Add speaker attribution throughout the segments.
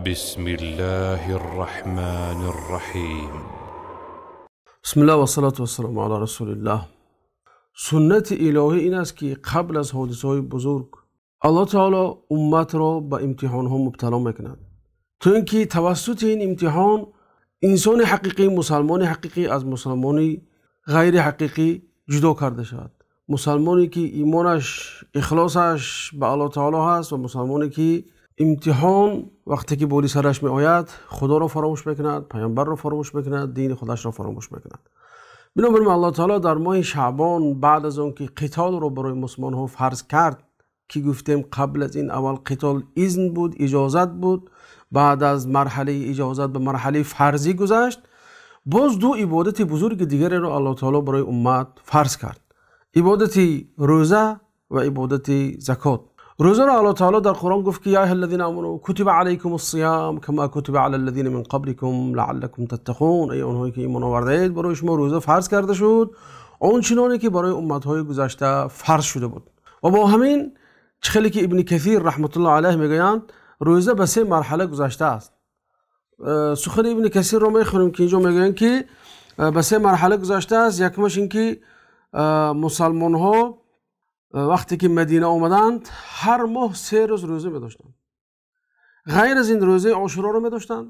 Speaker 1: بسم الله الرحمن الرحیم.
Speaker 2: بسم الله والصلاة والسلام علی رسول الله. سنت الهی این است که قبل از حادثه‌های بزرگ الله تعالی امت را به امتحان‌ها مبتلا می‌کند تا اینکه توسط این امتحان انسان حقیقی، مسلمان حقیقی از مسلمان غیر حقیقی جدا کرده شود. مسلمانی که ایمانش، اخلاصش به الله تعالی هست و مسلمانی که امتحان وقتی که بولی سرش می آید خدا را فراموش میکند، پیامبر را فراموش میکند، دین خودش را فراموش میکند. بنابراین الله تعالی در ماه شعبان بعد از آن که قتال را برای مسلمان ها فرض کرد، که گفتیم قبل از این اول قتال اذن بود، اجازت بود، بعد از مرحله اجازت به مرحله فرضی گذشت. باز دو عبادت بزرگ دیگر را الله تعالی برای امت فرض کرد: عبادت روزه و عبادت زکات. روزه را الله تعالی در قرآن گفت که یا ایها الذین آمنوا کتب علیکم الصیام کما کتب علی الذین من قبلکم لعلکم تتقون. ای آنهایی که ایمان آوردید، برای شما روزه فرض کرده شد آنچنانی که برای امتهای گذشته فرض شده بود. و با همین خیلی که ابن کثیر رحمت الله علیه میگویند روزه به سه مرحله گذشته است. سخن ابن کثیر رو میخونیم که اینجا میگویند که به سه مرحله گذشته است. یکمش این که مسلمان ها وقتی که مدینه آمدند هر ماه 3 روز روزه می‌داشتند. غیر از این روزه عاشورا رو می‌داشتند.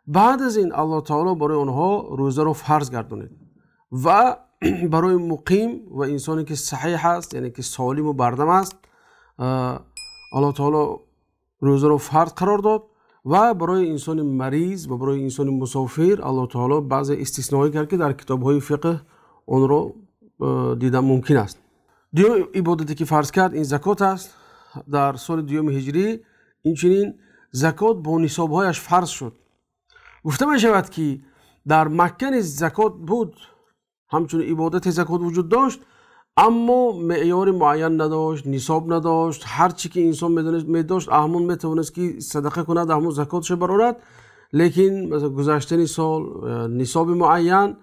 Speaker 2: بعد از این الله تعالی برای آنها روزه رو فرض گردانید و برای مقیم و انسانی که صحیح است، یعنی که سالم و بردم است، الله تعالی روزه رو فرض قرار داد و برای انسان مریض و برای انسان مسافر الله تعالی بعض استثناء کرد که در کتاب‌های فقه آن رو دیدن ممکن است. دوم عبادتی که فرض کرد این زکات است. در سال دوم هجری اینچنین زکات با نصابهایش فرض شد. گفته می شود که در مکه نیز زکات بود، همچون عبادت زکات وجود داشت، اما معیار معین نداشت، نصاب نداشت. هر چی که انسان میداشت اهمون میتوانست که صدقه کند، اهمون زکاتش برآورد. لیکن مثلا گذشتن سال نصاب معین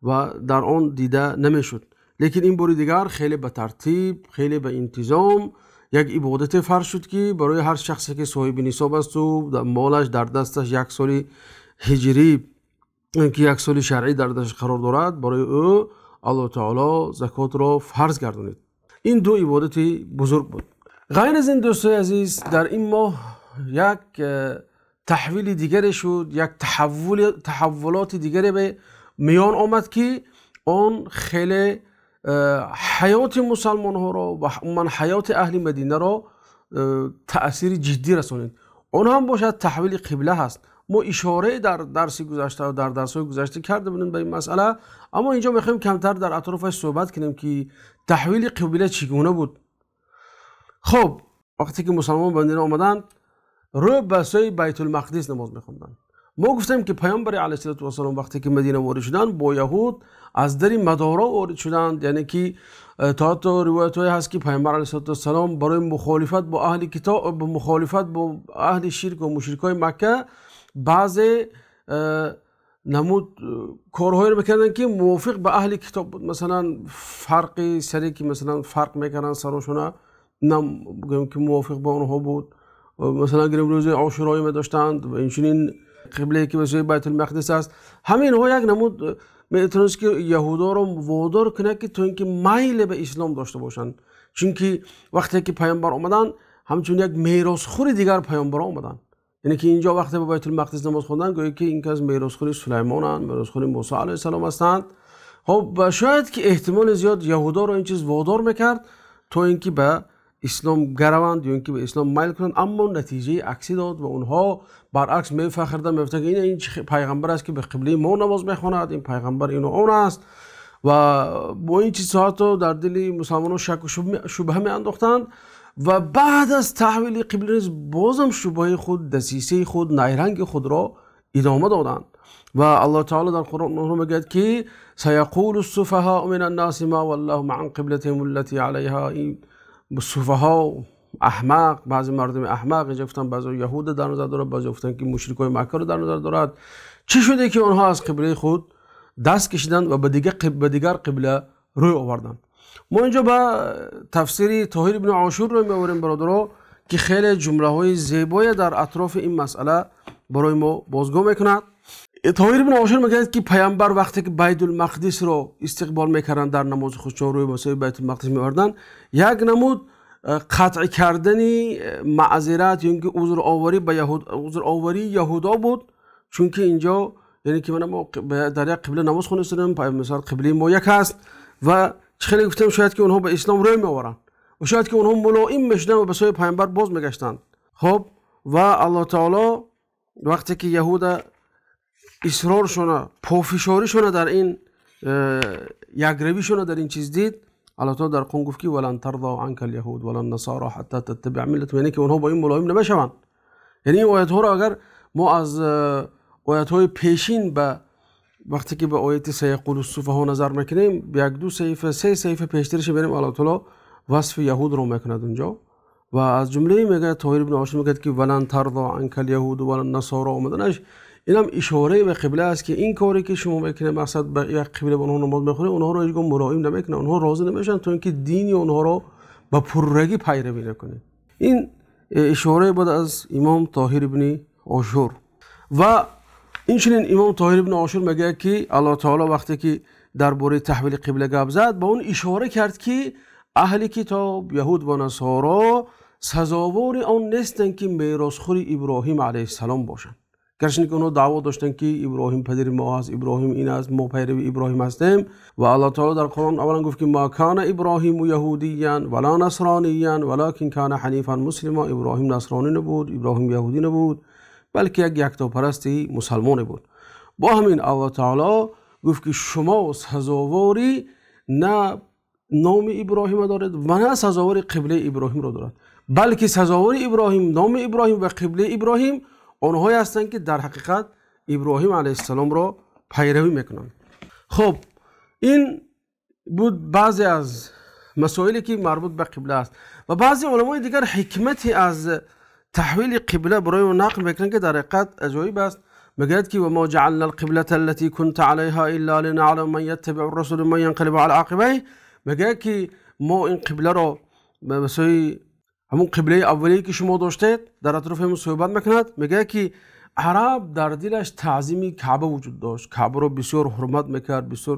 Speaker 2: و در آن دیده نمیشد. لیکن این باری دیگر خیلی به ترتیب، خیلی به انتظام یک عبادت فرض شد که برای هر شخصی که صاحب نصاب است و مالش در دستش یک سال هجری که یک سال شرعی در دستش قرار دارد، برای او الله تعالی زکات را فرض گردانید. این دو عبادت بزرگ بود. غیر از این دوستای عزیز، در این ماه یک تحویل دیگری شد، یک تحولات دیگری به میان آمد که آن خیلی حیات مسلمان ها را و عموما حیات اهل مدینه را تأثیر جدی رسانید. آن هم باشد تحویل قبله هست. ما اشاره در درس گذشته و در درس های گذشته کرده بودیم به این مسئله، اما اینجا میخوایم کمتر در اطرافش صحبت کنیم که تحویل قبله چگونه بود. خب وقتی که مسلمان به مدینه آمدند رو به سوی بیت المقدس نماز میخوندند. ما گفتیم که پیامبر علیه السلام وقتی که مدینه وارد شدند با یهود از در مدارا وارد شدند، یعنی که تا روایت های هست که پیامبر علیه السلام برای مخالفت با اهل کتاب، مخالفت با اهل شرک و مشرکای مکه بعض نمود کارهایی رو میکردن که موافق به اهل کتاب بود. مثلا فرق سری که مثلا فرق میکردن سرشونه، نه که موافق با آنها بود. مثلا گریم روز عاشورایی می‌داشتند و اینچنین قبله که به سوی بیت المقدس است. همین ها یک نمود میتونست که یهودا رو وادار کنه که تو اینکه میل به اسلام داشته باشند، چون که وقتی که پیامبر آمدن همچون یک میراثخوار دیگر پیامبر آمدن. یعنی که اینجا وقتی به بیت المقدس نماز خوندن گویا که این کس میراثخوار سلیمانند، میراثخوار موسی علیه السلام هستند. خب شاید که احتمال زیاد یهودا رو این چیز وادار میکرد تا اینکه به اسلام گروند یا اینکه به اسلام میل کنند، اما نتیجه عکسی داد و اونها برعکس میفخردن، میگفتند که این پیغمبر است که به قبله ما نماز میخواند، این پیغمبر این و آن است و با این چیزها تو در دل مسلمانان شک و شبهه میانداختند و بعد از تحویل قبله نیز بازم شبهه خود، دسیسه خود، نیرنگ خود را ادامه دادند. و الله تعالی در قرآن اونها میگه که سیقول السفهاء من الناس ما والله عن قبلتهم التي علیها. این سفها احمق، بعضی مردم احمق اینجا گفتن، بعضی یهود در نظر دارد، بعضی گفتن که مشرکای مکه رو در نظر دارد. چی شده که آنها از قبله خود دست کشیدند و به دیگر قبله روی آوردند؟ ما اینجا به تفسیر طاهر ابن عاشور رو میآوریم برادرها که خیلی جمله های زیبای در اطراف این مسئله барои мо бозгӯ мекунад. Тоҳир ибн Ошур мегӯяд, ки паёмбар вақте ки Байтулмақдисро истиқбол мекарданд, дар намози худшон рӯи ба сӯи Байтулмақдис меоварданд, як намуд қатъ кардани маъзират ё инки узроварӣ ба яҳуд, узроварии яҳудо буд. Чунки инҷо яъне ки мо дар як қибла намоз хондаем, масалан қиблаи мо як аст ва хеле гуфтем шояд ки онҳо ба ислом рӯй меоваранд ва шояд ки онҳо мулоим мешуданд ва ба сӯи паёмбар боз мегаштанд. Хуб, ва Аллоҳ таъоло вақте ки яҳуда исроршона, пофишоришона дар ин якравишона дар ин чиз дид, Аллоҳ таъоло дар Қуръон гуфт, ки валан тарза анка ал-яҳуд валан насора ҳатта таттабиъа миллатаҳум, яъне ки онҳо бо ин мулоим намешаванд. Яъне ин оятҳоро агар мо аз оятҳои пешин ба вақте ки ба ояти саяқулу суфаҳо назар мекунем, як ду саҳифа, се саҳифа пештараш бинем, Аллоҳ таъоло васфи яҳудро мекунад онҷо ва аз ҷумлаи мегӯяд Тоҳир ибн Ошур мегӯяд, ки валан тарза анка ал-яҳуд валан насора омаданаш инам ишорае ба қибла аст, ки ин коре ки шумо мекунед, мақсад ба як қибла ба онҳо намоз мехонед, онҳоро ҳеҷгоҳ мулоим намекунад, онҳо розӣ намешаванд то инки дини онҳоро ба пуррагӣ пайравӣ накунед. Ин ишорае буд аз имом Тоҳир ибн Ошур. Ва инчунин имом Тоҳир ибн Ошур мегӯяд, ки Аллоҳ таъоло вақте ки дар бораи таҳвили қибла гап зад, ба он ишора кард, ки аҳли китоб, яҳуд ва насоро сазовори он нестанд, ки меросхӯри Иброҳим алайҳиссалом бошанд. Гарчанде ки онҳо даъво доштанд, ки Иброҳим падари мо аст, Иброҳим ин аст, мо пайрави Иброҳим ҳастем. Ва Аллоҳ таъоло дар Қуръон аввалан гуфт, ки ма кана Иброҳиму яҳудиян вала насрониян валакин кана ҳанифан муслима. Иброҳим насронӣ набуд, Иброҳим яҳудӣ набуд, балки як яктопарасти мусалмоне буд. Бо ҳамин Аллоҳ таъоло гуфт, ки шумо сазовори на номи Иброҳимро доред ва на сазовори қиблаи Иброҳимро дорад, балки сазовори Иброҳим, номи Иброҳим ва қиблаи Иброҳим онҳое ҳастанд, ки дар ҳақиқат Иброҳим алайҳиссаломро пайравӣ мекунанд. Хуб, ин буд баъзе аз масоиле ки марбут ба қибла аст. Ва баъзе уламои дигар ҳикмате аз таҳвили қибла барои он нақл мекунанд, ки дар ҳақиқат аҷоиб аст. Мегӯяд, ки ва мо ҷаъална ал-қиблата аллатӣ кунта алайҳа илла линаълама ман яттабиъу ар-расула ман янқалибу ала ақибайҳ. Мегӯяд, ки мо ин қибларо ба сӯи ҳамон қиблаи аввалие ки шумо доштед дар атрофи ҳамон суҳбат мекунад. Мегӯяд, ки араб дар дилаш таъзими Каъба вуҷуд дошт, Каъбаро бисёр ҳурмат мекард, бисёр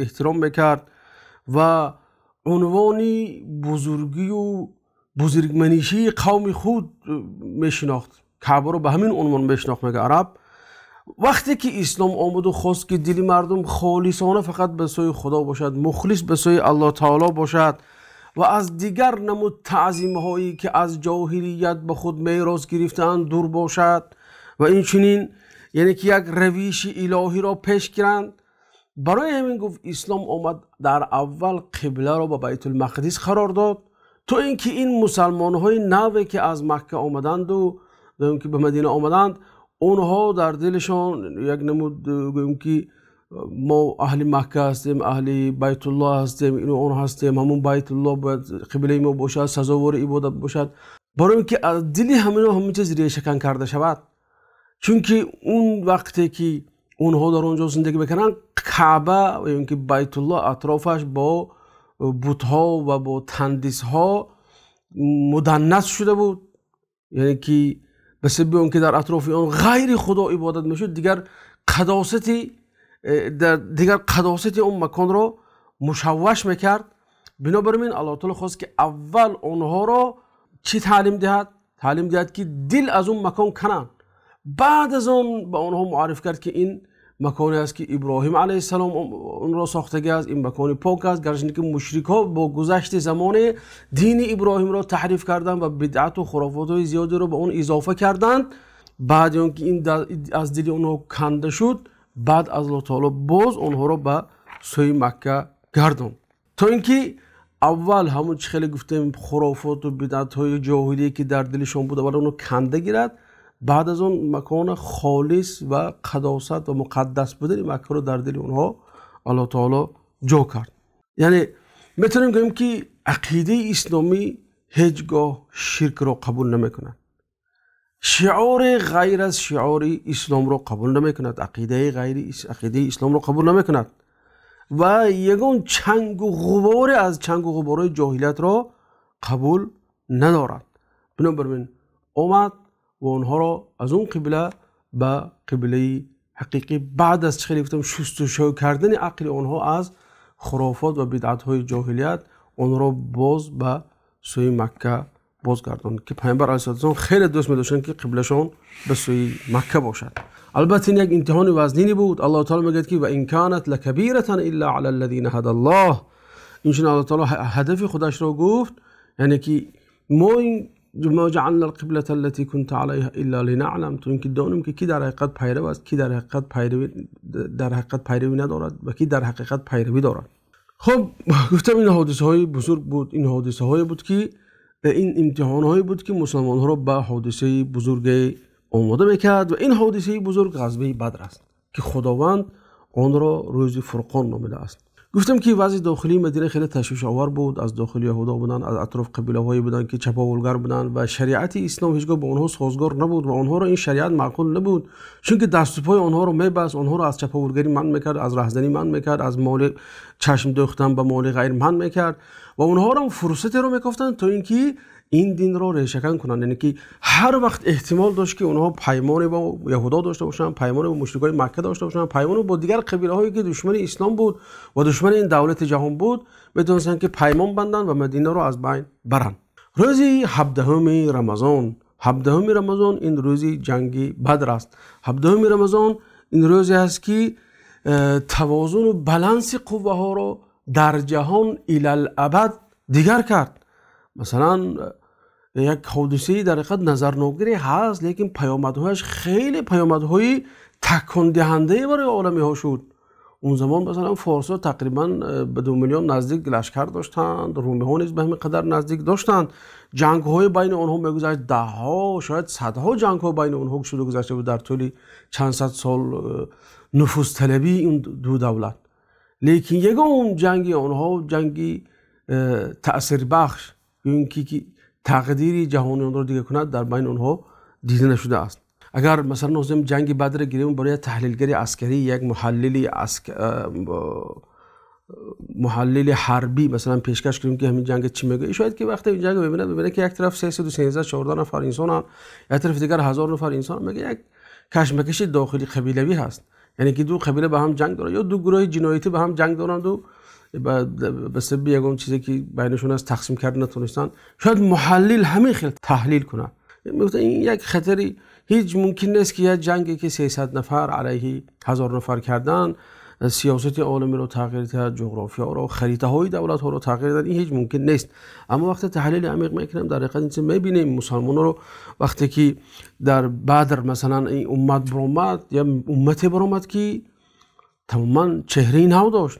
Speaker 2: эҳтиром мекард ва унвони бузургию бузургманишии қавми худ мешинохт. Каъбаро ба ҳамин унвон мешинохт, мегӯяд араб. Вақте ки ислом омаду хост, ки дили мардум холисона фақат ба сӯи Худо бошад, мухлис ба сӯи Аллоҳ таъоло бошад ва аз дигар намуд таъзимҳое ки аз ҷоҳилият ба худ мерос гирифтаанд дур бошад ва инчунин яъне ки як равиши илоҳиро пеш гиранд. Барои ҳамин гуфт ислом омад дар аввал қибларо ба Байтулмақдис қарор дод, то инки ин мусалмонҳои наве ки аз Макка омаданду ки ба Мадина омаданд, онҳо дар дилашон як намуд гӯем ки мо аҳли Макка ҳастем, аҳли Байтуллоҳ ҳастем, ину он ҳастем, ҳамон Байтуллоҳ бояд қиблаи мо бошад, сазовори ибодат бошад. Барои инки аз дили ҳамино ҳамин чиз решакан карда шавад. Чунки он вақте ки онҳо дар он ҷо зиндагӣ мекунанд, Каъба ё инки Байтуллоҳ атрофаш бо бутҳо ва бо тандисҳо муданнас шуда буд, яъне ки ба сабаби он ки дар атрофи он ғайри Худо ибодат мешуд, дигар қадосати он маконро мушавваш мекард. Бинобар ин Аллоҳ таъоло хост, ки аввал онҳоро чӣ таълим диҳад? Таълим диҳад, ки дил аз он макон кананд. Баъд аз он ба онҳо муарриф кард, ки ин маконе аст, ки Иброҳим алайҳиссалом онро сохтагӣ аст, ин макони пок аст. Гарчанде ки мушрикҳо бо гузашти замоне дини Иброҳимро таҳриф карданд ва бидъату хурофотҳои зиёдеро ба он изофа карданд, баъд он ки ин аз дили онҳо канда шуд, баъд Аллоҳ таъоло боз онҳоро ба сӯи Макка гардонд, то инки аввал ҳамон чӣ хеле гуфтем хурофоту бидъатҳои ҷоҳилие ки дар дилашон буд, аввал онро канда гирад, баъд аз он макони холис ва қадосат ва муқаддас будани Маккаро дар дили онҳо Аллоҳ таъоло ҷо кард. Яъне метавонем гӯем, ки ақидаи исломӣ ҳеҷгоҳ ширкро қабул намекунад, шиори ғайр аз шиори исломро қабул намекунад, ақидаи ғайри ақидаи исломро қабул намекунад ва ягон чангу ғуборе аз чангу ғуборҳои ҷоҳилиятро қабул надорад. Бинобар ин омад ва онҳоро аз он қибла ба қиблаи ҳақиқӣ баъд аз хеле гуфтам шустушӯ кардани ақли онҳо аз хурофот ва бидъатҳои ҷоҳилият онҳоро боз ба сӯи Макка бозгардонд, ки Паёмбар алайҳиссалом хеле дӯст медоштанд, ки қиблашон ба сӯи Макка бошад. Албатта ин як имтиҳони вазнине буд. Аллоҳ таъоло мегӯяд, ки ва ин канат лакабиратан илла ала аллазина ҳадаллоҳ. Инчунин Аллоҳ таъоло ҳадафи худашро гуфт, яъне ки мо ма ҷаална алқиблата аллати кунта алайҳа илла линаълам, то инки донем ки ки дар ҳақиқат пайрав аст, ки дар ҳақиқат пайравӣ надорад ва ки дар ҳақиқат пайравӣ дорад. Хуб, гуфтам ин ҳодисаҳои бузург буд, ин ҳодисаҳое буд ки ин имтиҳонҳое буд ки мусулмонҳоро ба ҳодисаи бузурге омода мекард ва ин ҳодисаи бузург ғазваи Бадр аст, ки Худованд онро рӯзи Фурқон номидааст. Гуфтам ки вазъи дохилии Мадина хеле ташвишовар буд. Аз дохили яҳудо буданд, аз атроф қабилаҳое буданд, ки чаповулгар буданд ва шариати ислом ҳеҷгоҳ ба онҳо созгор набуд ва онҳоро ин шариат маъқул набуд, чунки дасту пои онҳоро мебаст, онҳоро аз чаповулгарӣ манъ мекард, аз раҳзанӣ манъ мекард, аз моли чашм дӯхтан ба моли ғайр манъ мекард ва онҳоро фурсатеро мекофтанд то инки ин динро решакан кунанд. Яъне ки ҳар вақт эҳтимол дошт, ки онҳо паймоне бо яҳудо дошта бошанд, паймоне бо мушрикони Макка дошта бошанд, паймоне бо дигар қабилаҳое ки душмани ислом буд ва душмани ин давлати ҷаҳон буд, метавонистанд ки паймон банданд ва Мадинаро аз байн баранд. Рӯзи 17 Рамазон, 17 Рамазон ин рӯзи ҷанги Бадр аст. 17 Рамазон ин рӯзе аст, ки тавозун ва баланси қувваҳоро дар ҷаҳон илалабад дигар кард. Масалан, як ҳодисаи дар ҳақиқат назарногире ҳаст, лекин паёмадҳояш хеле паёмадҳои такондиҳандае барои оламиҳо шуд. Он замон масалан форсҳо тақрибан ба 2 миллион наздик лашкар доштанд, румиҳо низ ба ҳамин қадар наздик доштанд. Ҷангҳои байни онҳо мегузашт, даҳҳо, шояд садҳо ҷангҳо байни онҳо шуда гузашта буд дар тӯли чанд сад сол нуфузталабии ин ду давлат. Лекин ягон ҷанги онҳо ҷанги таъсирбахш ё инки ки тақдири ҷаҳониёнро дигар кунад дар байни онҳо дида нашудааст. Агар масалан нозим ҷанги Бадрро гирем, барои як таҳлилгари аскарӣ, як муҳаллили ҳарбӣ масалан пешкаш кунем, ки ҳамин ҷанг чӣ мегӯяд, шояд ки вақте ин ҷанг мебинад, ки як тараф 313-14 нафар инсонанд, як тарафи дигар 1000 нафар инсон, мегӯяд як кашмакаши дохили қабилавӣ ҳаст, яъне ки ду қабила ба ҳам ҷанг доранд ё ду гурӯҳи ҷиноятӣ ба ҳам ҷанг доранд ва ба сабаби ягон чизе ки байнашон аст тақсим карда натавонистанд. Шояд муҳаллил ҳамин хел таҳлил кунад. Мегуфт ин як хатари ҳеҷ мумкин нест, ки як ҷанге ки 300 нафар алайҳи 1000 нафар кардан сиёсати оламиро тағйир диҳад, ҷуғрофиёро, харитаҳои давлатҳоро тағйир диҳад, ин ҳеҷ мумкин нест. Аммо вақте таҳлили амиқ мекунем, дар ҳақиқат ин чиз мебинем. Мусалмонҳоро вақте ки дар Бадр масалан ин уммат баромад, я уммате баромад, ки тамоман чеҳраи нав дошт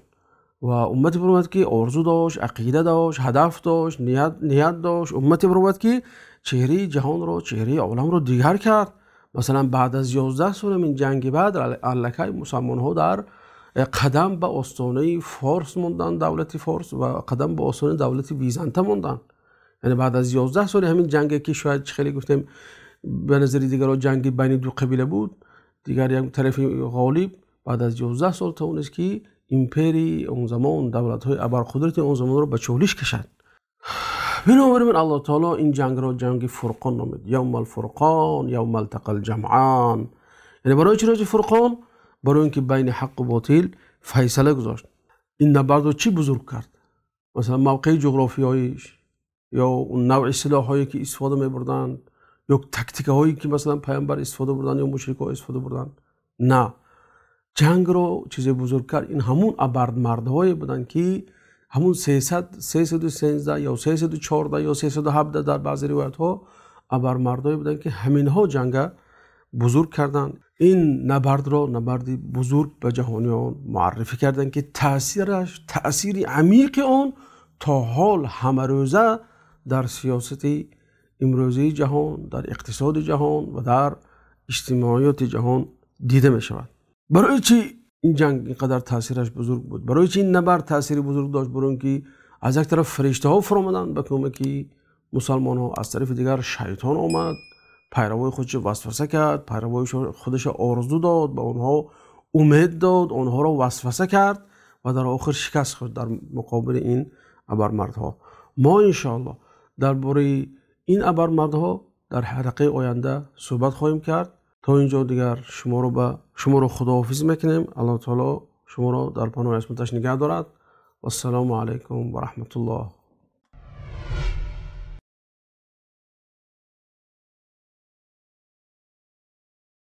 Speaker 2: ва уммате баромад, ки орзу дошт, ақида дошт, ҳадаф дошт, ният дошт. Уммате баромад, ки чеҳраи ҷаҳонро, чеҳраи оламро дигар кард. Масалан баъд аз 11 сол ин ҷанги Бадр аллакай мусалмонҳо дар қадам ба остонаи форс монданд, давлати форс, ва қадам ба остонаи давлати византа монданд. Яъне баъд аз 11 соли ҳамин ҷанге, ки шояд хеле гуфтем ба назари дигарон ҷанги байни ду қабила буд, дигар як тарафи ғолиб баъд аз 11 сол тавонист, ки империяи он замон, давлатҳои абарқудрати он замонро ба чолиш кашад. Бинобар ин Аллоҳ таъоло ин ҷангро ҷанги Фурқон номид. Явмал Фурқон, явмал тақал ҷамъан. Яъне барои чӣ рӯзи Фурқон? Барои инки байни ҳақ ва ботил файсала гузошт. Ин набардро чӣ бузург кард? Масалан мавқеи ҷуғрофиёиш ё навъи силоҳҳое ки истифода мебурданд ё тактикаҳое ки масалан паёмбар истифода бурданд ё мушрикҳо истифода бурданд. На, ҷангро чизе бузург кард ин ҳамун абардмардҳое буданд, ки ҳамун 313 ё 314 ё 317 дар баъзе ривоятҳо абармардҳое буданд, ки ҳаминҳо ҷанга бузург карданд. Ин набардро набарди бузург ба ҷаҳониён муаррифӣ карданд, ки таъсири амиқи он то ҳол ҳамарӯза дар сиёсати имрӯзии ҷаҳон, дар иқтисоди ҷаҳон ва дар иҷтимоиёти ҷаҳон дида мешавад. Барои чӣ ин ҷанг инқадар таъсираш бузург буд? Барои чӣ ин набард таъсири бузург дошт? Барои инки аз як тараф фариштаҳо фуромаданд ба кӯмаки мусалмонҳо, аз тарафи дигар шайтон омад, пайравои худашро васваса кард, пайравои худашро орзу дод, ба онҳо умед дод, онҳоро васваса кард ва дар охир шикаст хӯрд дар муқобили ин абармардҳо. Мо иншоаллоҳ дар бораи ин абармардҳо дар ҳалқаи оянда суҳбат хоҳем кард. То То инҷо дигар шуморо худоҳофиз мекунем. Аллоҳ таоло шуморо дар паноҳи исматаш нигаҳ дорад. Вассалому алайкум ва раҳматуллоҳ.